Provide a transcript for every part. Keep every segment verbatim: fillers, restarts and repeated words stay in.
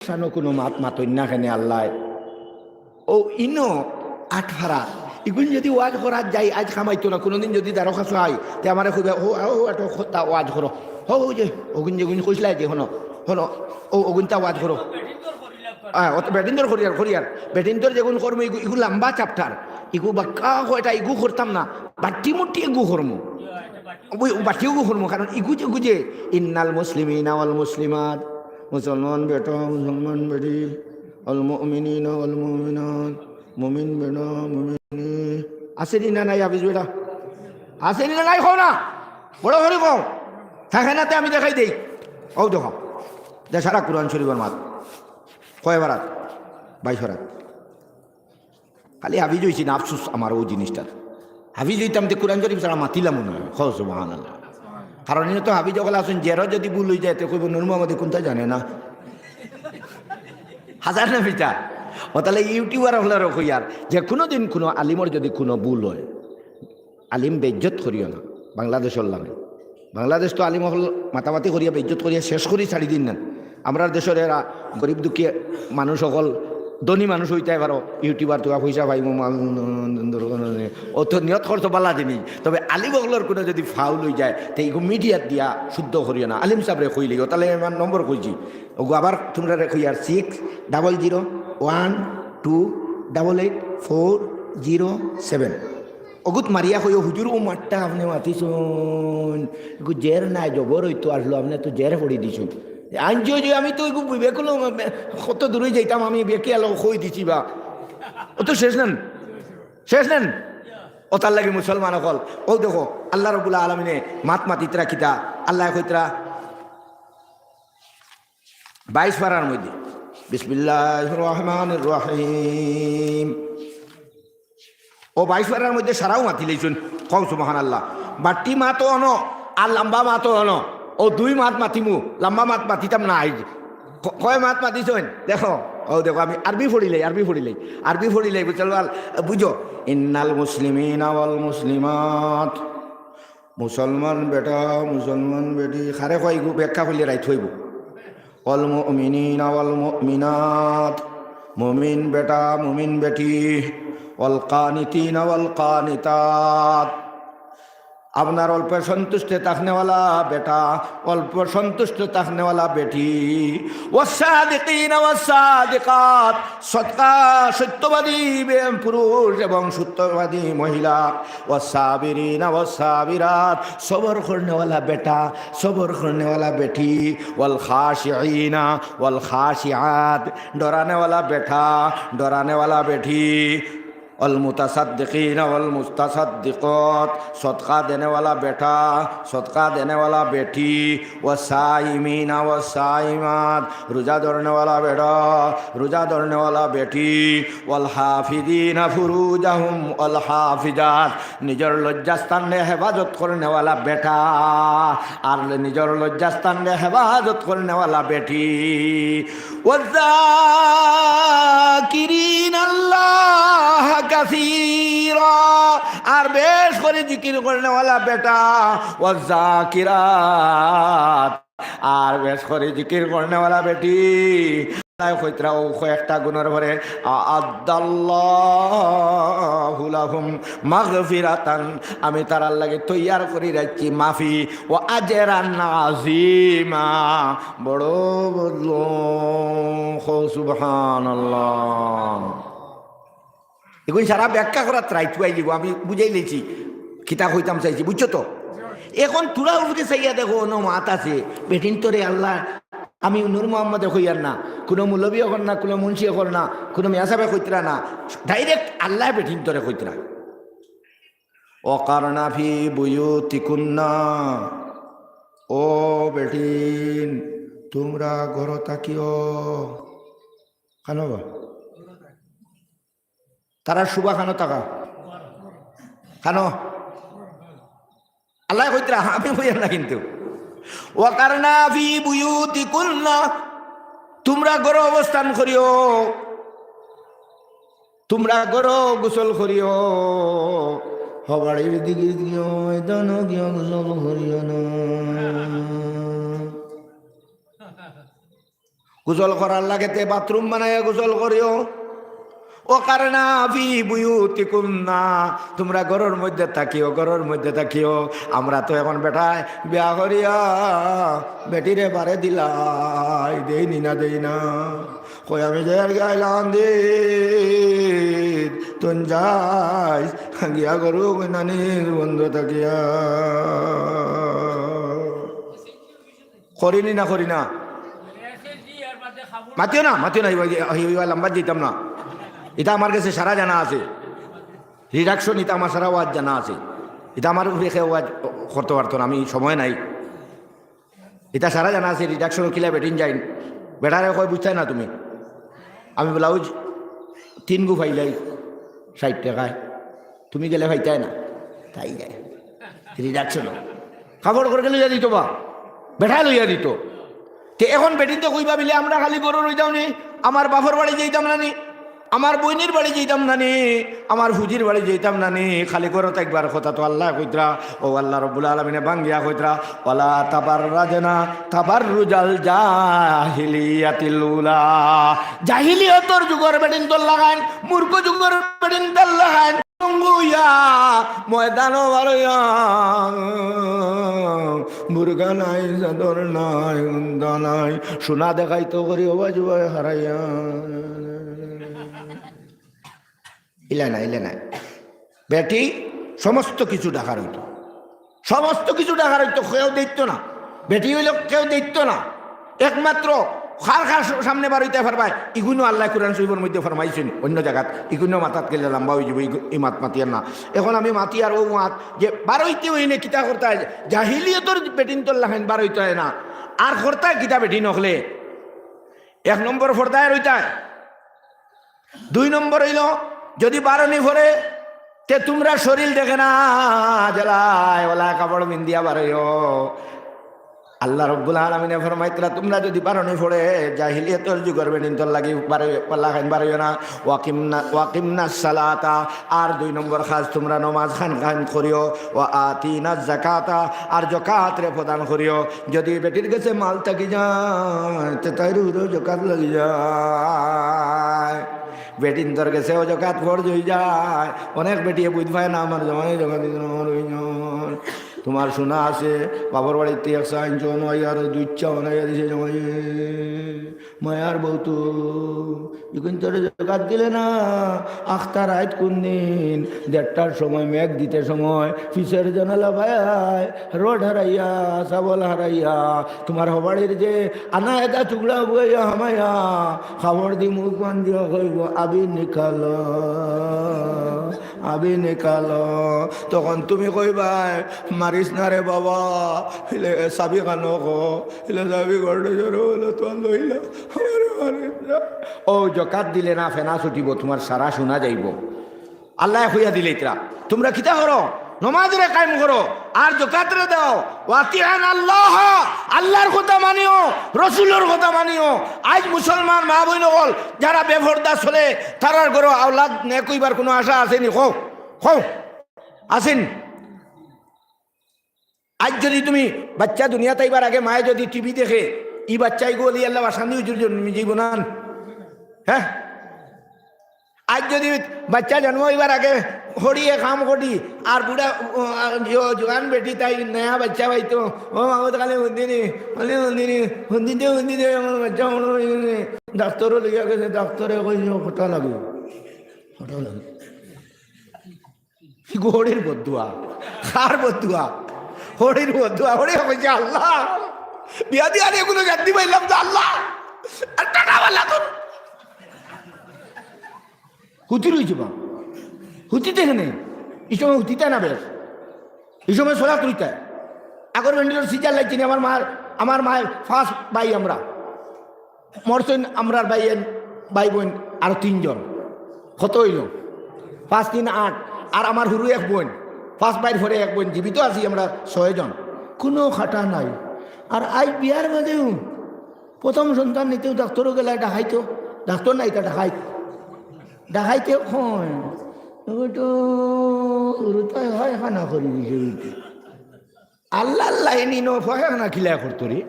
সানো কুনু মাত মাতইন না কেনে আল্লায়। অউ ইনো আটফারা। ইগুন যুদি ওয়াজ করাত যাই, আইজ কামাইতো না, কুনুদিন যুদি দারো কাছে আই, তে আমারে কইবা, "ও, ও, এটো কথা ওয়াজ করো।" হো, হো, যে, অগুন যেগুন কইছলায় যে, হনো, হনো, অউ, অগুনতা ওয়াজ করো। আ, অত বেটিন্তর করিয়ার, করিয়ার। বেটিন্তর যেগুন করমু, ইগু, ইগু লাম্বা chapter। ইগু বাক্কা কয়টা, ইগু করতাম না। বাট্টি মুট্টি ইগু করমু। অউ, বাট্টি ইগু করমু, কারণ ইগু যে, ইগু যে, ইন্নাল মুসলিমিনা ওয়াল মুসলিমাত, মুসলমান বেটা, মুসলমান বেটি, ওয়াল মুমিনিনা ওয়াল মুমিনাত, মুমিন বেটা, মুমিন। আছে নি না নাই, হাফিজ বেটা? আছে নি না নাই, কও না। বড় করি কও। থাকে না তে আমি দেখাই দেই। অউ দেখো। দে সারা কুরআন শরীফর মাত। কয় পারাত? বাইশ পারাত। খালি হাফিজ অইছি না, আফসোস আমার অউ জিনিসটার। হাফিজ অইতাম তে কুরআন শরীফ ছাড়া মাতিলাম না। কও সুবহানাল্লাহ। কারণ ইনো তো হাফিজ অকল আছইন, যেরও যুদি ভুল অইযায়, তে কইবো, "নুর মোহাম্মদে কুনতা জানে না।" হাছা না মিছা? অউ তাইলে YouTuber অকলরেও কইয়ার, যে কুনুদিন কুনু আলিমর যুদি কুনু ভুল অয়, আলিম বেইজ্জত করিও না, বাংলাদেশর লামে। বাংলাদেশ তো আলিম অকল মাতামাতি করিয়া, বেইজ্জত করিয়া শেষ করি ছাড়ি দিন না। আমরার দেশর এরা গরিব দুঃখী মানুষ অকল, ধনী মানুষ অইতায় পারো, YouTuber তুকা পয়সা পাইমু, মাল দরকার নাই। অউ তো নিয়ত করছো ভালা জিনিস। তবে আলিম অকলর কুনু যুদি ফাউল অইযায়, তে ইগু মিডিয়াত দিয়া শুদ্ধ করিও না। আলিম সাবরে কইলে, অউ তাইলে আমার নম্বর কইছি। অগু আবার তুমরারে কইয়ার, six double zero one two double eight four zero seven। অগুত মারিয়া কইও, "হুজুর, অউ মাতটা আপনে মাতিছইন, ইগু জের নায়, জবর অইতো আসলো, আপনে তো জের পড়ি দিছইন।" আইন যে, যে আমি তো ইগু বিবেক অইলো, কত দূরে যাইতাম আমি, বেকে আলো কই দিছি বা। অউ তো শেষ নানি? শেষ নানি? অউ তার লাগি মুসলমান অকল, অউ দেখো, আল্লাহ রাব্বুল আলামিনে মাত মাতিতরা কিতা, আল্লায় কইতরা, বাইশ পারার মধ্যে। বিসমিল্লাহির রহমানির রহিম। অউ বাইশ পারার মধ্যে সারাউ মাতিলাইছইন। কও সুবহানাল্লাহ। বাট্টি মাত অনো, আর লাম্বা মাত অনো। অউ দুই মাত মাতিমু, লাম্বা মাত মাতিতাম না আইজ। ক-, কয় মাত মাতিছইন? দেখো, অউ দেখো, আমি আরবি পড়িলাই, আরবি পড়িলাই, আরবি পড়িলাই, বুঝছো? বুঝো, ইন্নাল মুসলিমিনা ওয়াল মুসলিমাত, মুসলমান বেটা, মুসলমান বেটি, কারে কয় ইগু ব্যাখ্যা কইলে রাইত অইবো। ওয়াল মুমিনিনা ওয়াল মুমিনাত, মুমিন বেটা, মুমিন বেটি, ওয়াল কানিতিনা ওয়াল কানিতাত, আপনার অল্পে সন্তুষ্ট থাকনেওয়ালা বেটা, অল্প সন্তুষ্ট থাকনেওয়ালা বেটি, ওয়াস সাদিকিনা ওয়াস সাদিকাত, সৎকা, সত্যবাদী বে-, পুরুষ এবং সত্যবাদী মহিলা, ওয়াস সাবিরিনা ওয়াস সাবিরাত, সবর করনেওয়ালা বেটা, সবর করনেওয়ালা বেটি, ওয়াল খাশিঈনা ওয়াল খাশিআত, ডরানেওয়ালা বেটা, ডরানেওয়ালা বেটি, ওয়াল মুতাসাদ্দিকিনা ওয়াল মুতাসাদ্দিকাত, সদকা দেনেওয়ালা বেটা, সদকা দেনেওয়ালা বেটি, ওয়াস সাইমিনা ওয়াস সাইমাত, রোজা ধরনেওয়ালা বেটা, রোজা ধরনেওয়ালা বেটি, ওয়াল হাফিজিনা ফুরুজাহুম ওয়াল হাফিজাত, নিজর লজ্জাস্থানরে হেফাজত করনেওয়ালা বেটা, আর নিজর লজ্জাস্থানরে হেফাজত করনেওয়ালা বেটি। ওয়াজ্জাকিরিনাল্লাহা কাসীরা, আর বেশ করি জিকির করনেওয়ালা বেটা। ওয়াজ্জাকিরাত, আর বেশ করি জিকির করনেওয়ালা বেটি। তাই কইতরা অউ কয়েকটা গুণর পরে, আ'আদ্দাল্লাহু লাহুম মাগফিরাতান, আমি তারার লাগি তৈয়ার করি রাখছি মাফি, ওয়া আজরান আযীমা, বড় বদল। কও সুবহানাল্লাহ। ইগুন সারা ব্যাখ্যা করাত রাইত অইযিবো, আমি বুঝাইলাইছি, কিতা কইতাম চাইছি, বুঝছো তো? এখন থুড়া উপরে চাইয়া দেখো, অনো মাত আছে, বেটিন্তরে আল্লায়, আমি নূর মোহাম্মদে কইয়ার না, কুনু মৌলবী অকল না, কুনু মুন্সি অকল না, কুনু মিয়াসাবে কইতরা না, direct আল্লায় বেটিন্তরে কইতরা। ওয়াকারনা ফি বুয়ুতিকুন্না, ও বেটিন, তুমরা ঘরো থাকিও। কানো বা? তারার শুভা কানো থাকা? কানো? আল্লায় কইতরা, আমি কইয়ার না কিন্তু। ওয়াকারনা ফি বুয়ুতিকুন্না, তুমরা ঘরো অবস্থান করিও, তুমরা ঘরো গোসল করিও, হবাড়ির দিকে গিয়া, ময়দানো গিয়া গোসল করিও না। গোসল করার লাগেতে বাথরুম বানাইয়া গোসল করিও। ওয়াকারনা ফি বুয়ুতিকুন্না, তোমরা ঘরর মধ্যে থাকিও, ঘরর মধ্যে থাকিও। আমরা তো এখন বেটায় বিয়া করিয়া বেটিরে বারে দিলাই, দেইনি না, দেই না। কই আমি যাইয়ার গিয়া আইলাম দি, তুন যাইস গিয়া ঘরো কইনানির বন্ধ থাকিয়া। করিনি না, করি না? মাতিও না, মাতিও না, ইবা, ইবা, ইবা লম্বা দিতাম না। ইটা আমার গেছে সারা জানা আছে। রিডাকশন ইটা আমার সারা ওয়াজ জানা আছে। ইটা আমার উপরে কেউ ওয়াজ করতে পারতো না, আমি সময় নাই। ইটা সারা জানা আছে, রিডাকশন কিলা বেটিন যাইন। বেটারে কয় বুঝতায় না তুমি। আমি ব্লাউজ তিন গু ফাইলাই ষাইট টেকায়, তুমি গেলে ফাইতায় না, তাই যায়। রিডাকশন কাপড় করে লইয়া দিত বা বেটায় লইয়া দিত। তে এখন বেটিন তো কইবা বিলে আমরা খালি ঘরো রইতাম নি, আমার বাপর বাড়ি যাইতাম না নি, আমার বইনির বাড়ি যাইতাম না নি, আমার ফুজির বাড়ি যাইতাম না নি, খালি ঘরো থাকবার কথা তো আল্লায় কইতরা। ও আল্লাহ রব্বুল আলামিনে বাঙ্গিয়া কইতরা, ওয়ালা তাবাররাজনা তাবাররুজাল জাহিলিয়াতিল উলা। জাহিলিয়তর যুগর বেটিন্তর লাখান, মূর্খ যুগর বেটিন্তর লাখান, সঙ্গুইয়া ময়দানো বারইয়া, বুরকা নাই, চাদর নাই, উন্দা নাই, সোনা দেখাইতো করি ওবা জুবায় হারাইয়া। ইলা না, ইলা না। বেটি সমস্ত কিছু ঢাকার অইতো, সমস্ত কিছু ঢাকার অইতো, কেউ দেখতো না। বেটি অইলে কেউ দেখতো না। একমাত্র কার কার সামনে বারইতায় পারবায়, ইগুইনও আল্লায় কুরআন শরীফর মধ্যে ফরমাইছইন, অইন্য জাগাত, ইগুইনও মাথাত গেলে লম্বা অইযিবো, ই মাত মাতিয়ার না। এখন আমি মাতিয়ার অউ মাত যে বারইতে অইলে কিতা করতায়, জাহিলিয়তর বেটিন্তর লাখান বারইতায় না, আর করতায় কিতা বেটিন অকলে। এক নম্বর পর্দায় রইতায়, দুই নম্বর অইলো, যুদি বারনি পড়ে, তে তুমরার শরীল দেখে না, জেলায় ওলা কাপড় পিন্দিয়া বারইও। আল্লাহ রব্বুল আলামিনে ফরমাইতরা, তুমরা যুদি বারনি পড়ে, জাহিলিয়তর যুগর বেটিন্তর লাগি বারই-, লাখান বারইও না। ওয়াকিমনা, ওয়াকিমনা সালাতা, আর দুই নম্বর কাজ তুমরা নমাজ খান খান করিও। ওয়া আতিনা যাকাতা, আর যাকাতরে প্রদান করিও। যুদি বেটির গেছে মাল থাকি যায়, তে তাইর উপরেও যাকাত লাগি যায়। বেটিন্তর গেছেও যাকাত ফরজ অই যায়। অনেক বেটিয়ে বুঝ পায় না, আমার জামাই যাকাত দিতো না, আমার অই যায়। তুমার সোনা আছে, বাপর বাড়িত এক চা আনছো, অনো আইয়া আরো দুই চা বানাইয়া দিছে জামাই। মায়ার বউ তো, ইগুইন্তরে যাকাত দিলে না, আখতা রাইত কুনদিন দেড়টার সময় মেঘ দিতে সময় পিছের জানালা বায়, রড হারাইয়া, শাবল হারাইয়া, তুমার হবাড়ির যে আনা এতা টুকরা বইয়া হামাইয়া, কাপড় দি মুখ বান্দিয়া কইবো, "আভি নিকালো, আভি নিকালো।" তখন তুমি কইবায়, "মারিস না রে বাবা, ইলে চাবি খানো কো, ইলে চাবি ঘরে জরো হলো তো লইলা, আমারে মারিস না।" অউ যাকাত দিলে না, ফেনা ছুটিবো, তুমার সারা সোনা যাইবো। আল্লায় কইয়া দিলাইতরা, তুমরা কিতা করো? নমাজরে কায়েম করো, আর যাকাতরে দেও। ওয়াতিআন আল্লাহ, আল্লার কথা মানিও, রসুলর কথা মানিও। আইজ মুসলমান মা বইন অকল যারা বেপর্দা চলে, তারার ঘরো আওলাদ নেক অইবার কুনু আশা আছে নি? কও, কও, আছে নি? আইজ যুদি তুমি বাইচ্চা দুনিয়াত আইবার আগে মায়ে যুদি টিভি দেখে, ই বাইচ্চা ইগু অলি আল্লাহ বাসান্দি হুজুর জন্মি যাইবো না? হ্যাঁ? আইজ যুদি বাইচ্চা জন্ম অইবার আগে হড়িয়ে কাম করি, আর বুড়া, ও, ও, জো-, জোয়ান বেটি তাই নয়া বাইচ্চা পাইতো, "ও মামুদ খালি হুন্দিনি, খালি হুন্দিনি, হুন্দিতে হুন্দিতে আমার বাইচ্চা মনে অইগেছে।" ডাক্তরও লইয়া গেছে, ডাক্তরে কইছে, "ও কথা লাগে, কথা লাগে।" ইগু হড়ির বদদুয়া। কার বদদুয়া? হড়ির বদদুয়া। হড়ি কইছে, "আল্লাহ, বিয়া দিয়া আনি এগুলো জাতি পাইলাম তো আল্লাহ।" আর টাটা বালা তো। হুতি রইছে বা। হুতিতে কেনে? ই সময় হুতিতে না বেশ। ই সময় সলাত রইতে। আগর ভেন্ডিলর সিজার লাগছে নি, আমার মার, আমার মায়ের ফার্স্ট ভাই আমরা। মরছইন আমরার ভাই, ভাই বইন আরো তিনজন। কত অইলো? পাঁচ তিন আট। আর আমার হুরু এক বইন, পাঁচ ভাইর পরে এক বইন, জীবিত আছি আমরা ছয়জন। কুনু খাটা নাই। আর আইজ বিয়ার বাদেউ প্রথম সন্তান নিতেউ ডাক্তরও গেলা ডাকাইতো, ডাক্তর নাই, তা ডাকাইত, ডাকাইতে কয়, "ওই তো হুরুতায় পায়খানা করি দিছে।" আল্লার লাইন ইনো পায়খানা কিলা করতো রে?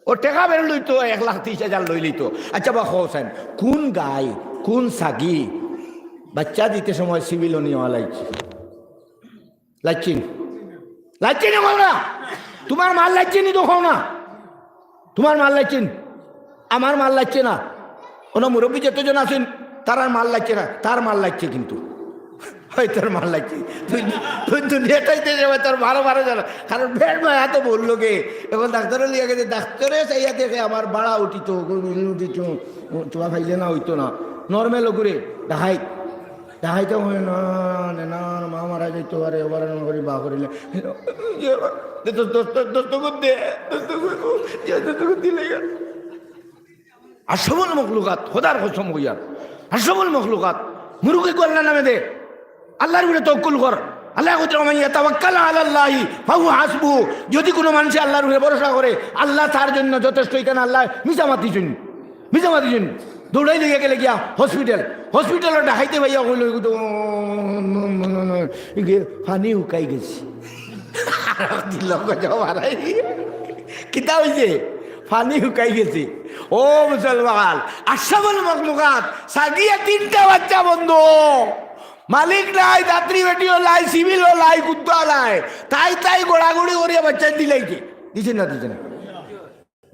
ও টেকা বের লইতো, এক লাখ তিরিশ হাজার লই লইতো। আচ্ছা বা, হোসেন, কোন গাই, কোন সাগি বাচ্চা দিতে সময় সিভিল নিয়ে লাগছে? লাগছে নি? লাগছে নি কও না? তুমার মাল লাগছে নি তো কও না? তুমার মাল লাগছে নি? আমার মাল লাগছে না। অনো মুরব্বি যতজন আছইন, তারার মাল লাগছে না, তার মাল লাগছে কিন্তু। হয় তোর মাল লাগছে। তুই, তুই দুনিয়াটাই দেশে ভাই, তোর বারো বারো জন। কারণ বেশ ভাই এত বললো কে? এখন ডাক্তারও লিয়া গেছে, ডাক্তারে চাইয়া দেখে আমার বাড়া উঠিত, উঠিত, তোমার ফাইলে না হইতো না। নর্মাল করে দেখাই, দেখাইতে হয় না, না, না, মা মারা যাইতে পারে, ওবার মনে করি বা করিলে। দোস্ত, দোস্ত, দোস্ত, দোস্ত, দোস্ত, দোস্ত, দোস্ত, দোস্ত, দিলে গেল। আশরাফুল মখলুকাত, খোদার কসম কইয়ার, আশরাফুল মখলুকাত, মুরুগি কো আল্লার নামে দে, আল্লার উপরে তওয়াক্কুল কর। আল্লায় কইতরা, "ওমান ইয়াতাওয়াক্কাল আলাল্লাহি ফাহুয়া হাসবুহু।" যদি কোনো মানুষে আল্লার উপরে ভরসা করে, আল্লাহ তার জন্য যথেষ্ট। ইখান আল্লায় মিছা মাতিছইন, মিছা মাতিছইন। দৌড়াই লইয়া গেলে গিয়া হসপিটাল, হসপিটালো দেখাইতে পাইয়া কইল, "ইগু তো, ইগু পানি হুকাই গেছে।" দিল গজব হারাই। কিতা হইছে? পানি হুকাই গেছে। ও মুসলমান, আশরাফুল মখলুকাত, সাদিয়া তিনটা বাচ্চা বন্ধ। মালিক নাই, দাত্রী বেটিও নাই, সিভিলও নাই, কুত্তা নাই। তাই তাই গোড়াগুড়ি করিয়া বাচ্চা দিলাইছে। দিছে না, দিছে না?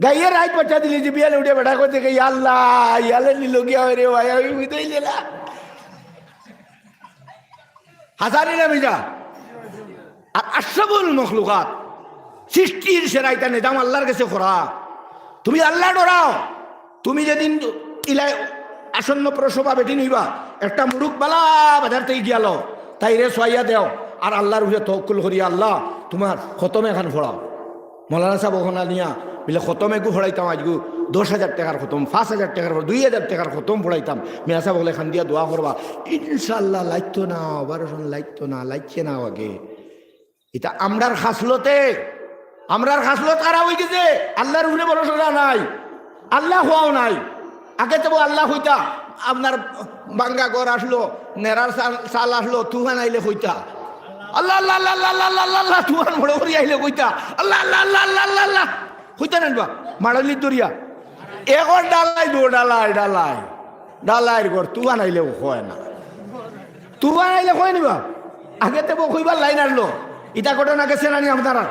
গাইয়ে রাইত বাচ্চা দিলে যে বিয়ালে উঠে বেটা করতে গিয়ে, "ইয়া আল্লাহ, ইয়ালে নিল গিয়া রে ভাই, আমি বুঝাই দিলা।" হাসানি না মিজা? আর আশরাফুল মখলুকাত, সৃষ্টির সেরা, ইটা নিজাম আল্লার গেছে করা। তুমি আল্লা ডরাও। তুমি যেদিন ইলাই আসন্ন প্রসবা বেটি নিবা, একটা মুরুগ বালা বাজার থাকি গিয়া লও, তাইরে সোয়াইয়া দেও, আর আল্লার উপরে তওয়াক্কুল করি, "আল্লা, তুমার খতম এখান পড়াও।" মৌলানা সাব অখন আনিয়া বিলে খতম এগু পড়াইতাম, আইজগু দশ হাজার টেকার খতম, পাঁচ হাজার টেকার খতম, দুই হাজার টেকার খতম পড়াইতাম। মিয়া সাব অকলে কান্দিয়া দোয়া করবা, ইনশাআল্লাহ লাগতো না, অপারেশন লাগতো না, লাগছে না আগে। ইটা আমরার খাসলতে, আমরার খাসলত খারাপ অইগেছে, আল্লার উপরে ভরসা নাই। আল্লা কওয়াও নাই। আগে তো আল্লা কইতা, আপনার ভাঙ্গা ঘর আসলো, নেরার চাল, চাল আসলো, তুফান আইলে কইতা, "আল্লা, আল্লা, আল্লা, তুফান বড় করি আইলে কইতা, আল্লা, আল্লা, আল্লা।" কইতা নানি বা, মাড়লির দরিয়া। এখন ডালাই দো, ডালাই, ডালাই। ডালাইর ঘর, তুফান আইলেও কয় না। তুফান আইলে কয় নি বা? আগে তো কইবার লাইন আসলো। ইটা ঘটনা গেছে নানি আপনারা?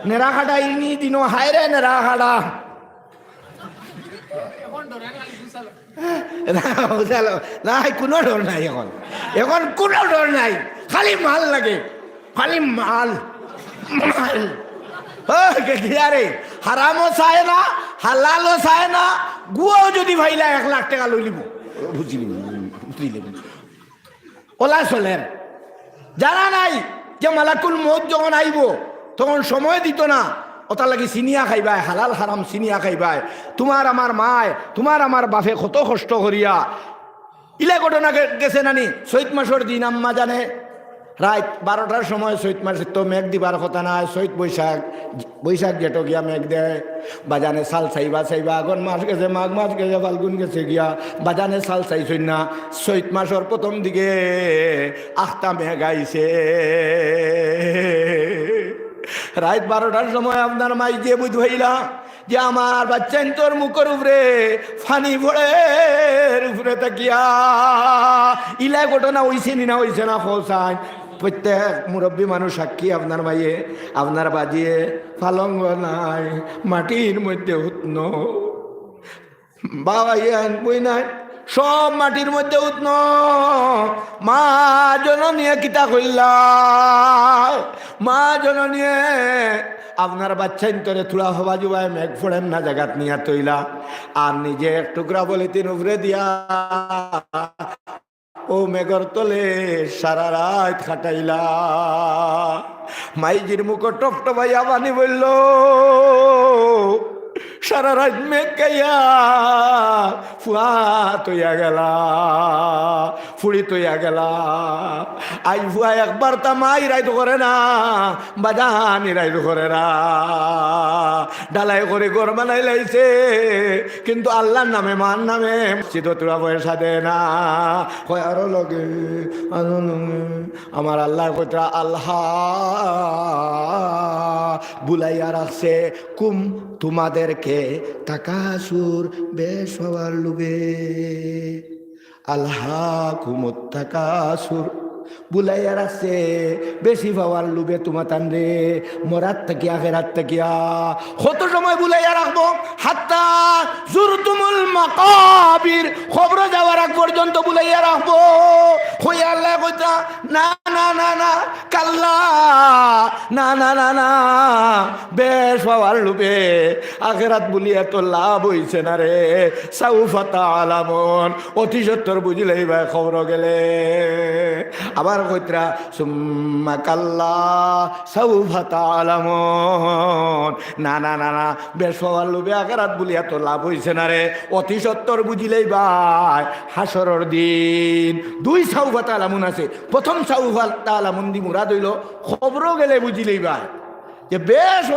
নেরা খাটা ইনি দিনো, হায় রে নেরা খাটা। না, বুঝালো। নাই, কোনো ডর নাই এখন। এখন কোনো ডর নাই, খালি মাল লাগে, খালি মাল, মাল। ও, কে, কে, আরে, হারামও চায় না, হালালও চায় না, গুয়াও যদি ভাইলা এক লাখ টেকা লই লিব। বুঝলি, বুঝলি। ওলা চলের। জানা নাই যে মালাকুল মউত যখন আইবো, তখন সময় দিত না। ওটার লাগি চিনিয়া খাইবায়, হালাল হারাম চিনিয়া খাইবায়। তুমার আমার মায়, তুমার আমার বাপে কত কষ্ট করিয়া। ইলা ঘটনা গে-, গেছে নানি, চৈত মাসর দিন আম্মা জানে, রাইত বারোটার সময় চৈত মাসে তো মেঘ দিবার কথা নায়, চৈত বৈশাখ, বৈশাখ জেঠো গিয়া মেঘ দেয়। বাজানে চাল চাইবা চাইবা, আগন মাস গেছে, মাঘ মাস গেছে, ফাল্গুন গেছে গিয়া, বাজানে চাল চাইছইন না। চৈত মাসর প্রথম দিকে আখতা মেঘ আইছে। রাইত বারোটার সময় আপনার মাই যে বুঝ হইলা যে আমার বাচ্চাইন্তর মুখর উপরে পানি পড়ের উপরে থাকিয়া। ইলা ঘটনা অইছে নি না অইছে না কও চাই? প্রত্যেক মুরব্বী মানুষ সাক্ষী, আপনার মাইয়ে, আপনার বাজিয়ে পালঙ্গ নাই, মাটির মধ্যে উতনো। বাবা ইয়ান বই নাই, সব মাটির মধ্যে উতনো। মা জননীয়ে কিতা কইলা? মা জননীয়ে আপনার বাচ্চাইন্তরে থুড়া হবা জুবায় মেঘ ফোড়ের না জাগাত নিয়া থইলা, আর নিজে এক টুকরা পলিথিন উপরে দিয়া ও মেঘর তলে সারা রাইত কাটাইলা। মাইজির মুখো টপটপাইয়া পানি পড়লো। সারা রাইত মেঘ খাইয়া ফুয়া তইয়া গেলা, ফুড়ি তইয়া গেলা। আইজ ফুয়া একবার তা মা ইরাইত করে না, বাজান ইরাইত করে না। ঢালাই করি ঘর বানাই লাইছে, কিন্তু আল্লার নামে, মার নামে মসজিদো তুরা পয়সা দেয় না। কয়, "আরো লগে, আরো লগে।" আমার আল্লায় কইতরা, আল্লাহ বুলাইয়া রাখছে কুম তোমাদেরকে তাকাসুর, বেশ পাওয়ার লোভে। আলহাকুমুত তাকাসুর, বুলাইয়া রাখছে বেশি পাওয়ার লোভে তোমাতানরে, মরাত থাকিয়া, আখেরাত থাকিয়া। কত সময় বুলাইয়া রাখবো? হাত্তা জুরতুমুল মাকাবির, কবরো যাওয়ার আগ পর্যন্ত বুলাইয়া রাখবো। কইয়া আল্লায় কইতরা, না, না, না, না, কাল্লা, না, না, না, না, বেশ পাওয়ার লোভে আখেরাত বুলিয়া তো লাভ অইছে না রে। সাউফা তা'লামুন, অতি সত্বর বুঝিলাইবায় কবরো গেলে। আবার কইতরা, সুম্মা কাল্লা সাউফা তা'লামুন, না, না, না, না, বেশ পাওয়ার লোভে আখেরাত বুলিয়া তো লাভ অইছে না রে। অতি সত্বর বুঝিলাইবায় হাশরর দিন। দুই সাউফা তা'লামুন আছে। প্রথম সাউফা তা'লামুন দি মুরাদ অইলো কবরো গেলে বুঝিলাইবায় যে বেশ,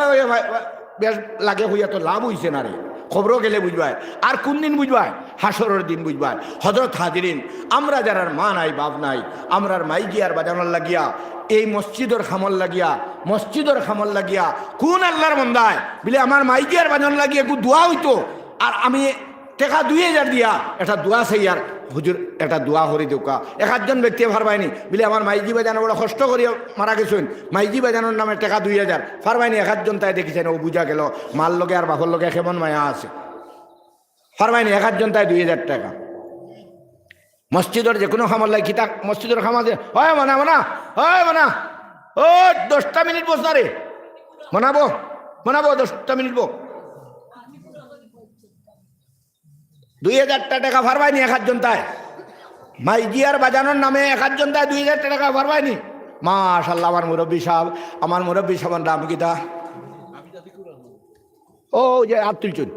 বেশ লাগে কইয়া তো লাভ অইছে না রে, কবরো গেলে বুঝবায়। আর কুন দিন বুঝবায়? হাশরর দিন বুঝবায়। হযরত হাজিরিন, আমরা যারার মা নাই, বাপ নাই, আমরার মাইজি আর বাজানর লাগিয়া, এই মসজিদর কামর লাগিয়া, মসজিদর কামর লাগিয়া কুন আল্লার বন্দায় বিলে আমার মাইজি আর বাজানর লাগিয়া একটু দোয়া অইতো, আর আমি টেকা দুই হাজার দিয়া একটা দোয়া চাইয়ার, হুজুর একটা দোয়া করি দেউক্কা। এক আধজন ব্যক্তিয়ে পারবায়নি বিলে আমার মাইজি বাজানো বড় কষ্ট করিয়া মারা গেছইন, মাইজি বাজানোর নামে টেকা দুই হাজার, পারবায়নি? এক আধজন তাই দেখিছইন, ও বুঝা গেল মার লগে আর বাপর লগে কেমন মায়া আছে। পারবায়নি? এক আধজন তাই দুই হাজার টেকা। মসজিদর যে কোনো কামর লাগি, কিতা মসজিদর কাম আছে? ওই মনা, মনা, ওই মনা, ও দশটা মিনিট বস না রে, মনাবো, মনাবো, দশটা মিনিট বো। দুই হাজারটা টেকা পারবায়নি এক আধজন তাই? মাইজি আর বাজানোর নামে এক আধজন তাই দুই হাজারটা টেকা পারবায়নি? মাশাআল্লাহ, আমার মুরব্বি সাব, আমার মুরব্বি সাবর নাম কিতা? ও যে আত তুলছইন।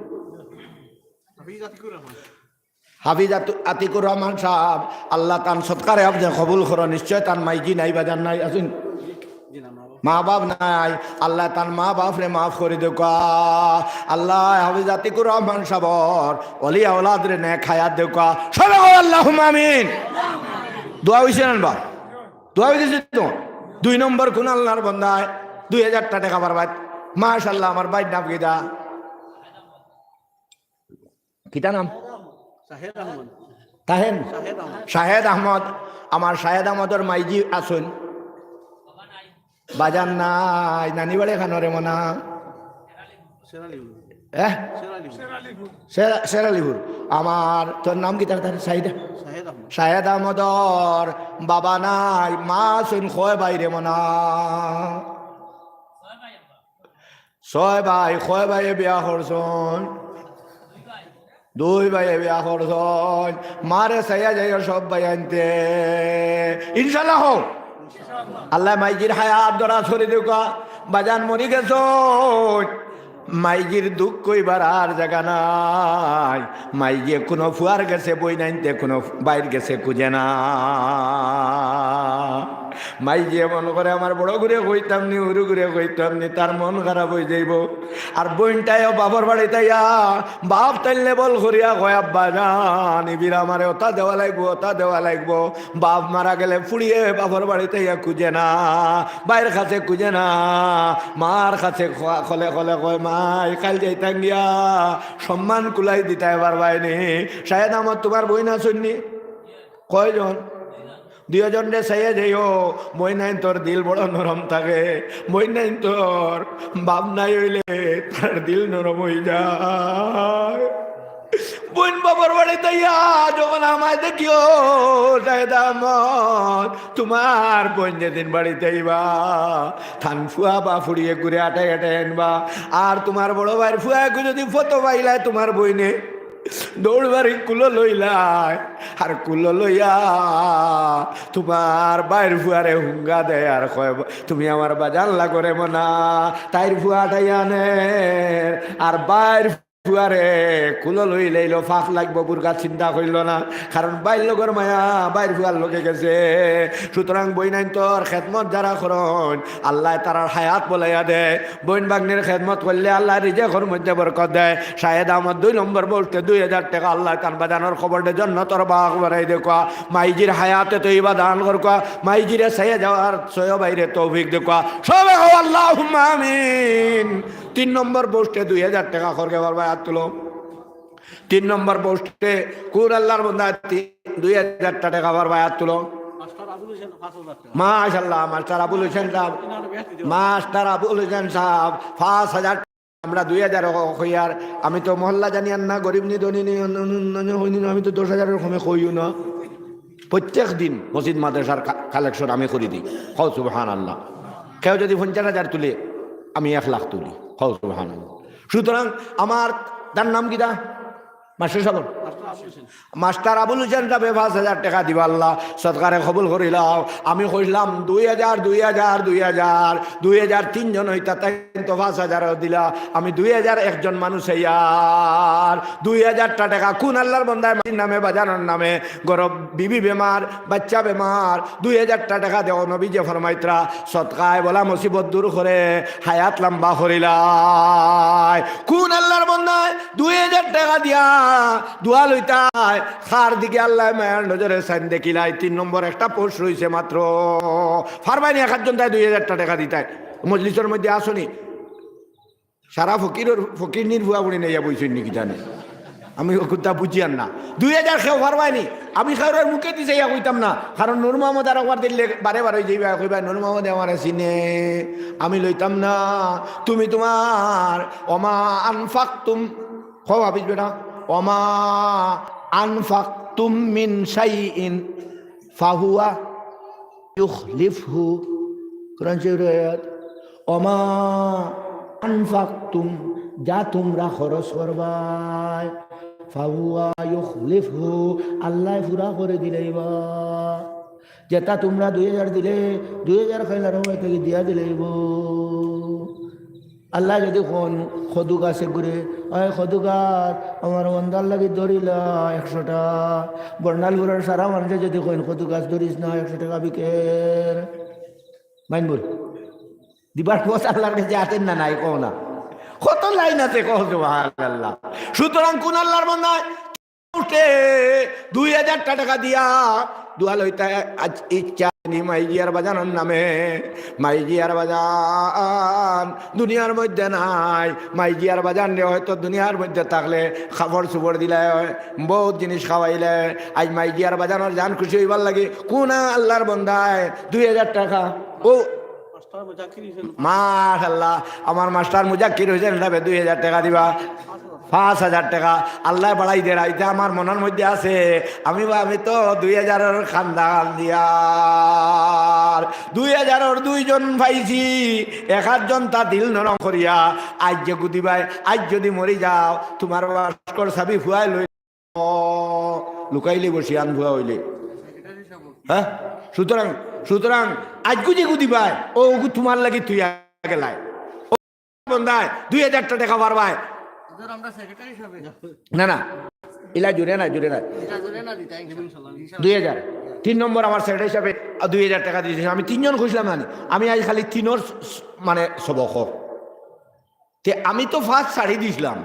হাফিজ আতু-, আতিকুর রহমান সাব, আল্লায় তান সদকারে আপনে কবুল করো। নিশ্চয় তান মাইজি নাই, বাজান নাই, আছইন? মা বাপ নাই, আল্লায় তান মা বাপরে মাফ করি দেউক্কা। আল্লায় হাফিজ আতিকুর রহমান সাবর অলি আওলাদরে নেক হায়াত দেউক্কা। সবে কও আল্লাহুম্মা আমিন। দোয়া অইছে না বা? দোয়া অইছে তো? দুই নম্বর কুন আল্লার বন্দায় দুই হাজারটা টেকা পারবায়? মাশাআল্লাহ, আমার ভাইর নাম কিতা? কিতা নাম? শাহেদ আহমদ। তাহেন? শাহেদ আহমদ। শাহেদ আহমদ। আমার শাহেদ আহমদর মাইজি আছইন? বাজান নাই, নানি বাড়ি খানো রে মনা? শেরালিপুর। এহ? শেরালিপুর। শেরা-, শেরালিপুর। আমার, তোর নাম কিতা তার? শাহিদ? শাহেদ আহমদ। শাহেদ আহমদর বাবা নাই, মা আছইন, কয় ভাই রে মনা? ছয় ভাই, কয় ভাইয়ে বিয়া করছইন? দুই ভাইয়ে বিয়া করছইন। মারে চাইয়া যাইও সব ভাইয়াইন্তে। ইনশাআল্লাহ কও। আল্লায় মাইজির হায়াত দরাজ করি দেউক্কা। বাজান মরি গেছইন। মাইজির দুখ কইবার আর জাগা নাই। মাইজিয়ে কুনু ফুয়ার গেছে বইনাইন্তে, কুনু ভাইর গেছে খুজে না। মাইজিয়ে মনো করে, আমার বড় গুরে কইতাম নি, হুরু গুরে কইতাম নি, তার মন খারাপ অইযাইবো। আর বইনটায়ও বাপর বাড়িত আইয়া, বাপ তাইলে বল করিয়া কয়, "আব্বা জান, ইবির আমারে অতা দেওয়া লাগবো, অতা দেওয়া লাগবো।" বাপ মারা গেলে ফুড়িয়ে বাপর বাড়িত আইয়া খুজে না, ভাইর কাছে খুজে না, মার কাছে খ-, খলে খলে কয়, "মাই, কাইল যাইতাম গিয়া, সম্মান কুলাই দিতায় পারবায়নি।" শাহেদ আহমদ, তুমার বইন আছইন নি? কয়জন? দুইজনরে চাইয়া যাইও। বইনাইন্তর দিল বড় নরম থাকে। বইনাইন্তর বাপ নাই অইলে তার দিল নরম অইযায়। বইন বাপর বাড়িত আইয়া যখন আমায় দেখিও, শাহেদ আহমদ, তুমার বইন যেদিন বাড়িত আইবা, তান ফুয়া বা ফুড়িয়ে ঘুরে আটাই আটাই আনবা। আর তুমার বড় ভাইর ফুয়া এগু যদি ফটো পাইলায় তুমার বইনে, দৌড় মারি কুলো লইলায়, আর কুলো লইয়া তুমার ভাইর ফুয়ারে হুঙ্গা দেয় আর কয়, "তুমি আমার বাজান লাগো রে মনা।" তাইর ফুয়া আটাই আনের, আর ভাইর ফুয়ারে কুলো লইলাইলো, ফাঁক লাগবো, বুরকা চিন্তা করিল না, কারণ ভাইর লগর মায়া ভাইর ফুয়ার লগে গেছে। সুতরাং বইনাইন্তর খেদমত যারা করইন, আল্লায় তারার হায়াত বলাইয়া দেয়। বইন ভাগ্নির খেদমত করলে আল্লায় রিজেকর মধ্যে বরকত দেয়। শাহেদ আহমদ দুই নম্বর বউষ্ঠে দুই হাজার টেকা, আল্লায় তান বাজানর কবররে জন্নতর বাগ বানাই দেউক্কা। মাইজির হায়াতে তৈবা দান করউক্কা। মাইজিরে ছাইয়া যাওয়ার সয় ভাইরে তৌফিক দেউক্কা। সবে কও আল্লাহুম্মা আমিন। তিন নম্বর বউষ্ঠে দুই হাজার টেকা, খরকে পারবায় আত তুলো। তিন নম্বর বউষ্ঠে কুন আল্লার বন্দা তি-, দুই হাজার টেকা পারবায় আত তুলো। মাশাআল্লাহ, মাস্টার আবুল হোসেন সাব। মাস্টার আবুল হোসেন সাব, পাঁচ হাজার। আমরা দুই হাজার কইয়ার, আমি তো মহল্লা জানিয়ার না, গরিব নি ধনী নি, অন্য, অন্য, অন্য হইনি না, আমি তো দশ হাজারর কমে কইও না। প্রত্যেক দিন মসজিদ মাদ্রাসার কা-, কালেকশন আমি করি দেই। কও সুবহানাল্লাহ। কেউ যদি পঞ্চাশ হাজার তুলে, আমি এক লাখ তুলি। কও সুবহানাল্লাহ। সুতরাং আমার, তার নাম কিতা? Master sub. মাস্টার আবুল হোসেন সাবে পাঁচ হাজার টেকা দিবা, আল্লাহ সদকারে কবুল করিলাও। আমি কইলাম দুই হাজার, দুই হাজার, দুই হাজার, দুই হাজার তিনজন অইতা, তাইন তো পাঁচ হাজারও দিলা। আমি দুই হাজার একজন মানুষ অইয়ার দুই হাজারটা টেকা কুন আল্লার বন্দায় মাইর নামে, বাজানর নামে, ঘরো বিবি বেমার, বাচ্চা বেমার, দুই হাজারটা টেকা দেও। নবীজিয়ে ফরমাইতরা, সদকায় বালা মুসিবত দূর করে, হায়াত লম্বা করিলায়। কুন আল্লার বন্দায় দুই হাজার টেকা দিয়া দোয়া লইতায়, কার দিকে আল্লায় মায়ার নজরে চাইন দেখিলায়। তিন নম্বর একটা পোস্ট রইছে মাত্র। পারবায়নি এক আধজন তাই দুই হাজারটা টেকা দিতায়? মজলিসর মধ্যে আছোনি? সারা ফকিরর, ফকিরনির ফুয়া বুড়ি নাইয়া বইছইন নি কিতা জানি? আমি অগুতা বুঝিয়ার না। দুই হাজার কেউ পারবায়নি? আমি কারোর মুখেদি চাইয়া কইতাম না, কারণ নূর মোহাম্মদ আর একবার দেখলে বারে বারে অইযাইবা, কইবা, "নূর মোহাম্মদে আমারে চিনে, আমি লইতাম না।" তুমি তুমার ওমা আনফাকতুম, কও হাফিজ বেটা, "ওমা আনফাকতুম মিন শাইইন ফাহুয়া ইউখলিফহু।" কোরআন শরীফর আয়াত, "ওমা আনফাকতুম", যা তুমরা খরচ করবায়, "ফাহুয়া ইউখলিফহু", আল্লায় পুরা করি দিলাইবা। যেটা তুমরা দুই হাজার দিলে, দুই হাজার খাইলার সময় থাকি দিয়া দিলাইবো। আল্লায় যদি কইন কদু গাছে ঘুরে, "ওই কদু গাছ, আমার বন্দার লাগি ধরিলা একশোটা।" বর্ণালপুরর সারা মানুষে যদি কইন, "কদু গাছ ধরিস না, একশো টেকা বিকের।" মাইনবো? দিবার পথ আল্লার গেছে আছের না নাই, কও না। কত লাইন আছে, কও সুবহানাল্লাহ। সুতরাং কুন আল্লার বন্দায় উঠে দুই হাজারটা টেকা দিয়া দোয়া লইতা, আজ ইচ্ছা নি মাইজিয়ার বাজানর নামে। মাইজিয়ার বাজান দুনিয়ার মধ্যে নাই। মাইজিয়ার বাজানরে হয়তো দুনিয়ার মধ্যে থাকলে কাপড় চোপড় দিলায়, বউত জিনিস খাওয়াইলায়। আজ মাইজিয়ার বাজানর জান খুশি অইবার লাগি কুন আল্লার বন্দায় দুই হাজার টেকা, ও মাশাআল্লাহ, আমার মাস্টার মুজাক্কির হোসেন সাবে দুই হাজার টেকা দিবা, পাঁচ হাজার টেকা। আল্লায় বাড়াই দেরা, ইটা আমার মনর মধ্যে আছে। আমি বা-, আমি তো দুই হাজারর খান্দান দিয়ার, দুই হাজারর দুইজন পাইছি, এক আধজন তা দিল নরম করিয়া। আইজ যে গুদিবায়, আইজ যদি মরি যাও, তুমার বাস্কর চাবি ফুয়ায় লই লুকাইলে বসি আন ভুয়া অইলে। হ্যাঁ? সুতরাং, সুতরাং আইজকু যে গুদিবায়, অগু তুমার লাগি থুইয়া গেলায়। ও বন্দায়, দুই হাজারটা টেকা পারবায়। হুজুর, আমরা সেক্রেটারি সাবে। না, না। ইলা জুড়ে না, জুড়ে না। ইলা জুড়ে না দিতা, ইনশাআল্লাহ, ইনশাআল্লাহ। দুই হাজার। তিন নম্বর আমার সেক্রেটারি সাবে, আ, দুই হাজার টেকা দিছে। আমি তিনজন খুঁজলাম না নি। আমি আইজ খালি তিনর স-, স-, মানে সবক। তে আমি তো পাঁচ ছাড়ি দিছলাম,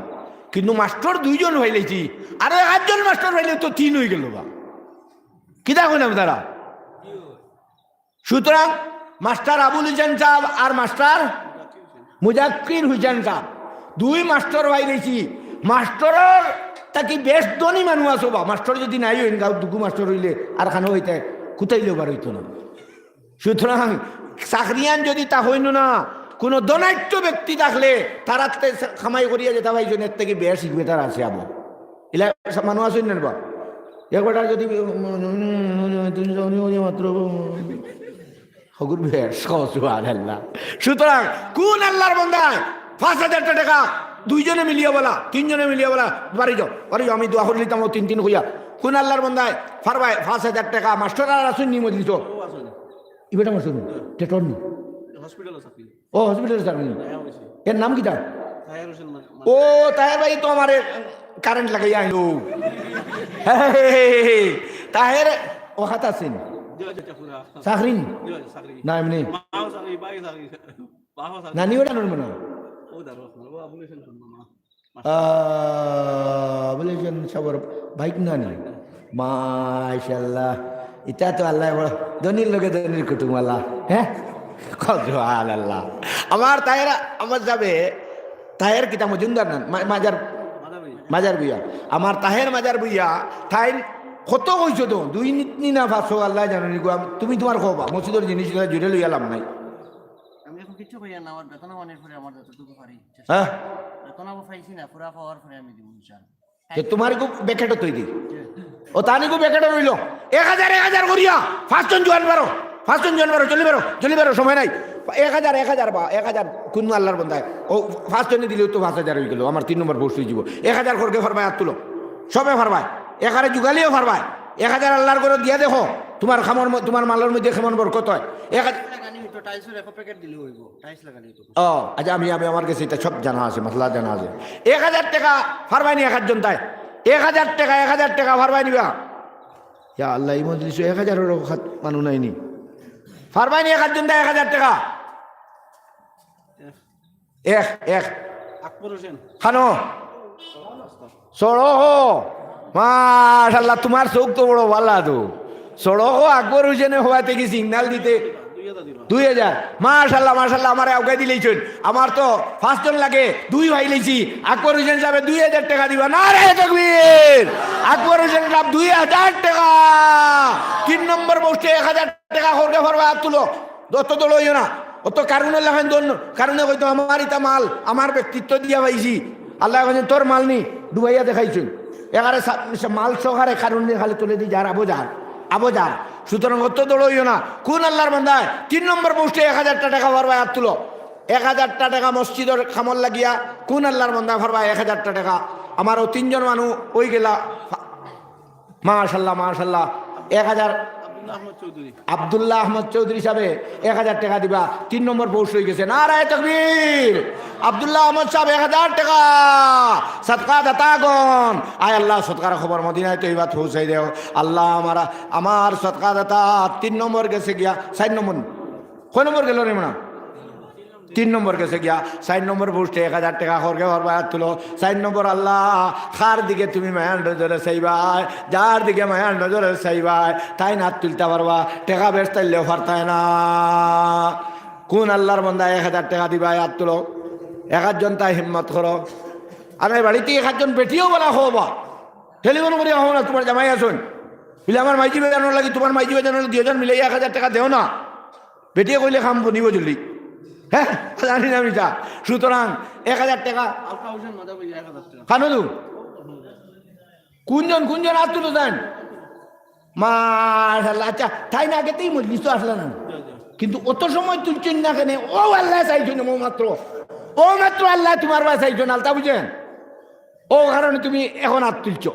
কিন্তু মাস্টার দুইজন পাইলাইছি, আরো এক আধজন মাস্টার পাইলে তো তিন অইগেলো বা। কিতা কইলাম তারা? সুতরাং মাস্টার আবুল হোসেন সাব আর মাস্টার মুজাক্কির হোসেন সাব, দুই মাস্টার পাইলাইছি। মাস্টারর থাকি বেশ ধনী মানুষ আছো বা, মাস্টার যদি নাই অইন, গাঁওত দুগু মাস্টার অইলে আর খানো অইতে, কুতাইলেও বার অইতো না। সুতরাং চাকরিয়ান যদি তা অইন না, কুনু ধনাঢ্য ব্যক্তি থাকলে তারার তে কামাই করিয়া যেতা পাইছইন, এর থাকি বেশ ইগুয়ে তারা আছে আবো। ইলা মানুষ আছইন না বা? এক বেটার যদি মাত্র হগুর বেশ, কও সুবহানাল্লাহ। সুতরাং কুন আল্লার বন্দায় পাঁচ হাজারটা টেকা দুইজনে মিলিয়া বলা, তিনজনে মিলিয়া বলা, বাড়ি যাও, বাড়ি যাও, আমি দোয়া করিলিতাম ও তিন তিন কইয়া। কুন আল্লার বন্দায় পারবায় পাঁচ হাজার টেকা? মাস্টার আর আছইন নি মজলিসো? ই বেটা মাস্টার নি, টেটর নি। হসপিটালো চাকরি। ও, হসপিটালো চাকরি নি। হ্যাঁ, অবশ্যই। এর নাম কিতা? তাহের হোসেন মা-, ও, তাহের ভাই তো আমারে কারেন্ট লাগাইয়া আইলো। তাহের ও খাত আছইন। চাকরিন? না, এমনি। নানি ওটা নড়বে না। আহ, বলে যেন সবর বাইক নানি। মাশাআল্লাহ। ইটা তো আল্লাহ বড় ধনীর লগে ধনীর কুটুম আল্লাহ। হ্যাঁ? কত আল্লাহ। আমার তাহের, আমার যাবে, তাহের কিতা মজুমদার না, মা-, মাজার, মাজার ভুইয়া। আমার তাহের মাজার ভুইয়া, তাইন কত কইছো তো, দুই নি-, নি না পাঁচশো আল্লাহ জানো নি গো, আম-, তুমি তুমার কবা, মসজিদর জিনিস ইলা জুড়ে লইয়া লাভ নাই। আমি এখন কিচ্ছু কইয়ার না, আমার বেতন আওয়ানির পরে আমার যতটুকু পারি। হ্যাঁ? বেতন আবো পাইছি না, পুরা পাওয়ার পরে আমি দিব ইনশাআল্লাহ। তে তুমার গো বেকেটও তৈরি। ও তানি গো বেকেটও রইলো। এক হাজার, এক হাজার করিয়া। পাঁচজন জোয়ান বারো। পাঁচজন জোয়ান বারো, জলদি বারো, জলদি বারো, সময় নাই। এক হাজার, এক হাজার বা এক হাজার, কুন আল্লাহর বন্দায়? ও পাঁচজনে দিলেও তো পাঁচ হাজার অইগেলো। আমার তিন নম্বর পোস্ট অইযিবো। এক হাজার করকে পারবায়, আত তুলো। সবে পারবায়। একারে জুগালিও পারবায়। এক হাজার আল্লাহর ঘরো দিয়া দেখো। তুমার খামর ম-, তুমার মালর মধ্যে কেমন বরকত অয়। এক হাজার টাইলসর এক প্যাকেট দিলেও অইবো। টাইলস লাগানি তো। ও, আচ্ছা, আমি, আমি, আমার গেছে ইটা সব জানা আছে, মাসলা জানা আছে। এক হাজার টেকা পারবায় নি এক আধজন তাই? এক হাজার টেকা, এক হাজার টেকা পারবায় নিবা? ইয়া আল্লাহ, ই মজলিসো এক হাজারর খাত মানু নাই নি। পারবায় নি এক আধজন তাই এক হাজার টেকা? এক, এক। আকবর হোসেন। খানো? সড়ক। মাশাআল্লাহ, তুমার চউখ তো বড় ভালা তো। সড়ক আকবর হোসেনে হওয়াতে কি সিগনাল দিতে? দুই হাজার। মাশাআল্লাহ, মাশাআল্লাহ, আমারে আউগাই দিলাইছইন। আমার তো পাঁচজন লাগে, দুই পাইলাইছি। আকবর হোসেন সাবে দুই হাজার টেকা দিবা। নারায়ে তাকবীর! আকবর হোসেন সাব দুই হাজার টেকা। তিন নম্বর পোস্টে এক হাজার টেকা করকে পারবায়, আত তুলো। অত দৌড় অইও না। অত কারুনর লাখান দৌড় ন-, কারুনে কইতো, "আমার ইটা মাল, আমার ব্যক্তিত্ব দিয়া পাইছি।" আল্লায় কইছইন, "তোর মাল নি?" ডুবাইয়া দেখাইছইন। এগারে সা-, সা-, মাল সহকারে কারুনে খালি তুলে দি, "যার আবো যার, আবো যার।" সুতরাং অত দৌড় অইও না। কুন আল্লাহর বন্দায় তিন নম্বর পোস্টে এক হাজারটা টেকা পারবায়, আত তুলো। এক হাজারটা টেকা মসজিদর কামর লাগিয়া কুন আল্লাহর বন্দায় পারবায় এক হাজারটা টেকা? আমার অউ তিনজন মানু অইগেলা। মাশাআল্লাহ, মাশাআল্লাহ। এক হাজার। আব্দুল্লাহ আহমদ চৌধুরী। আব্দুল্লাহ আহমদ চৌধুরী সাবে এক হাজার টেকা দিবা, তিন নম্বর পোস্ট অইগেছে। নারায়ে তাকবীর! আব্দুল্লাহ আহমদ সাব এক হাজার টেকা। সদকা দাতাগণ, আয় আল্লাহ, সদকার খবর মদিনায় তৈবাত পৌঁছাই দেও। আল্লাহ, আমার, আমার সদকা দাতা তিন নম্বর গেছে গিয়া, চাইর নম্বর। কয় নম্বর গেলো রে মনা? তিন নম্বর গেছে গিয়া, চাইর নম্বর পোস্টে এক হাজার টেকা করকে পারবায়, আত তুলো। চাইর নম্বর, আল্লাহ, কার দিকে তুমি মায়ার নজরে চাইবায়, যার দিকে মায়ার নজরে চাইবায়, তাইন আত তুলতা পারবা, টেকা বেশ তাইলেও পারতায় না। কুন আল্লাহর বন্দায় এক হাজার টেকা দিবায়, আত তুলো। এক আধজন তাই হিম্মত করো। আর এই বাড়িত এক আধজন বেটিও বলা হবা, টেলিফোন করিয়া কও না, তুমার জামাই আছইন, বলে, "আমার মাইজি বেজানোর লাগি, তুমার মাইজি বেজানোর লাগি দুইজন মিলে এক হাজার টেকা দেও না।" বেটিয়ে কইলে কাম বনিবো জলদি। হ্যাঁ, জানি না আমি তা। সুতরাং এক হাজার টেকা। আলতা হোসেন মাদার ভুইয়া এক হাজার টেকা। কানো দু? কুনজন, কুনজন আত তুলো যাইন? মাশাআল্লাহ। আচ্ছা, তাইন আগেতেই মজলিসো আছলা না? কিন্তু অত সময় তুলছইন না কেনে? অউ আল্লায় চাইছইন, অউ মাত্র। অউ মাত্র আল্লায় তুমার বায় চাইছইন, আলতা হোসেন। অউ কারণে তুমি এখন আত তুলছো।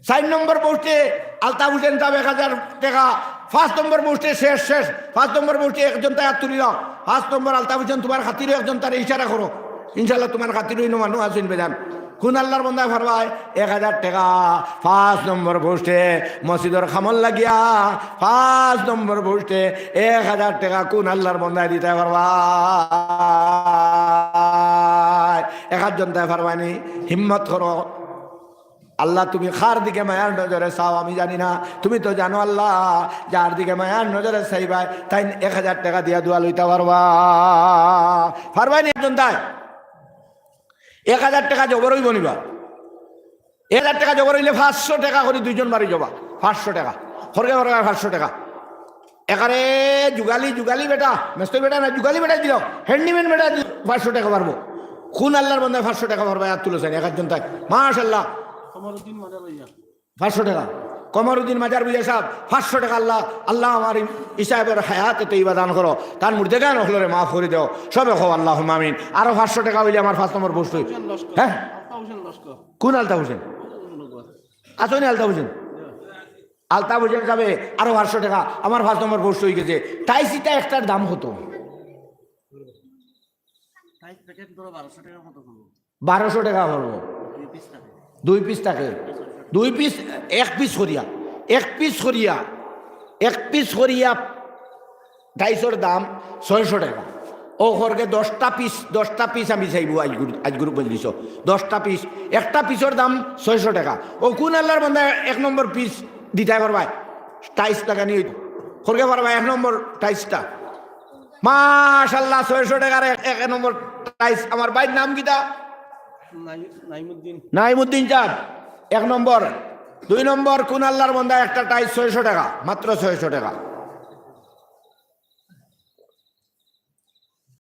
চাইর নম্বর পোস্টে আলতা হোসেন সাব এক হাজার টেকা, পাঁচ নম্বর পোস্টে শেষ, শেষ, পাঁচ নম্বর পোস্টে একজন তাই আত তুলি দাও, পাঁচ নম্বর আলতা হোসেন, তুমার খাতিরো একজন তারে ইশারা করো, ইনশাআল্লাহ তুমার খাতিরো ইনো মানুষ আছইন বেজান। কুন আল্লাহর বন্দায় পারবায় এক হাজার টেকা, পাঁচ নম্বর পোস্টে মসজিদর কামর লাগিয়া, পাঁচ নম্বর পোস্টে এক হাজার টেকা কুন আল্লাহর বন্দায় দিতায় পারবায়? এক আধজন তাই পারবায় নি? হিম্মত করো। আল্লাহ, তুমি কার দিকে মায়ার নজরে চাও আমি জানি না, তুমি তো জানো আল্লাহ। যার দিকে মায়ার নজরে চাইবায়, তাইন এক হাজার টেকা দিয়া দোয়া লইতা পারবা। পারবায় নি একজন তাই? এক হাজার টেকা জবর অইবো নি বা? এক হাজার টেকা জবর অইলে পাঁচশো টেকা করি দুইজন বাড়ি যাবা। পাঁচশো টেকা। খরগে খরগে পাঁচশো টেকা। একারে জুগালি, জুগালি বেটা, মেস্তরি বেটা না, জুগালি বেটা দিল, হ্যান্ডিম্যান বেটা দিল, পাঁচশো টেকা পারবো। কুন আল্লাহর বন্দায় পাঁচশো টেকা পারবায়, আত তুলো চাইন, এক আধজন তাই। মাশাআল্লাহ। কমরুদ্দিন মাজার ভুইয়া। পাঁচশো টেকা। কমরুদ্দিন মাজার ভুইয়া সাব, পাঁচশো টেকা আল্লাহ, আল্লাহ আমার ই সাবর হায়াতে তৈবা দান করো, তান মুর্দেগান অকলরে মাফ করি দেও। সবে কও আল্লাহুম্মা আমিন। আরো পাঁচশো টেকা অইলে আমার পাঁচ নম্বর পোস্ট অইবো। হোসেন লস্কর। হ্যাঁ? আলতা হোসেন লস্কর। কুন আলতা হোসেন? আছইন নি আলতা হোসেন? আলতা হোসেন সাবে আরো পাঁচশো টেকা, আমার পাঁচ নম্বর পোস্ট অইগেছে। টাইলস ইটা একটার দাম কত? টাইলস প্যাকেট ধরো বারোশো টেকার মতো করবো। বারোশো টেকা পড়বো। দুই পিস থাকে, দুই পিস, এক পিস করিয়া, এক পিস করিয়া, এক পিস করিয়া টাইসর দাম ছয়শো টেকা। ও খরগে দশটা পিস, দশটা পিস আমি চাইবো আইজকুর, আইজকুর মজলিসো। দশটা পিস, একটা পিসর দাম ছয়শো টেকা। ও কুন আল্লার বান্দা এক নম্বর পিস দিতায় পারবায়? টাইস লাগানি অইতো। খরগে পারবায় এক নম্বর টাইসটা? মাশাআল্লাহ, ছয়শো টেকার এক, এক নম্বর টাইস। আমার ভাইর নাম কিতা? নাইমুদ্দিন। নাইমুদ্দিন চাঁদ, এক নম্বর। দুই নম্বর, কুন আল্লার বান্দা একটা টাইস ছয়শো টেকা, মাত্র ছয়শো টেকা।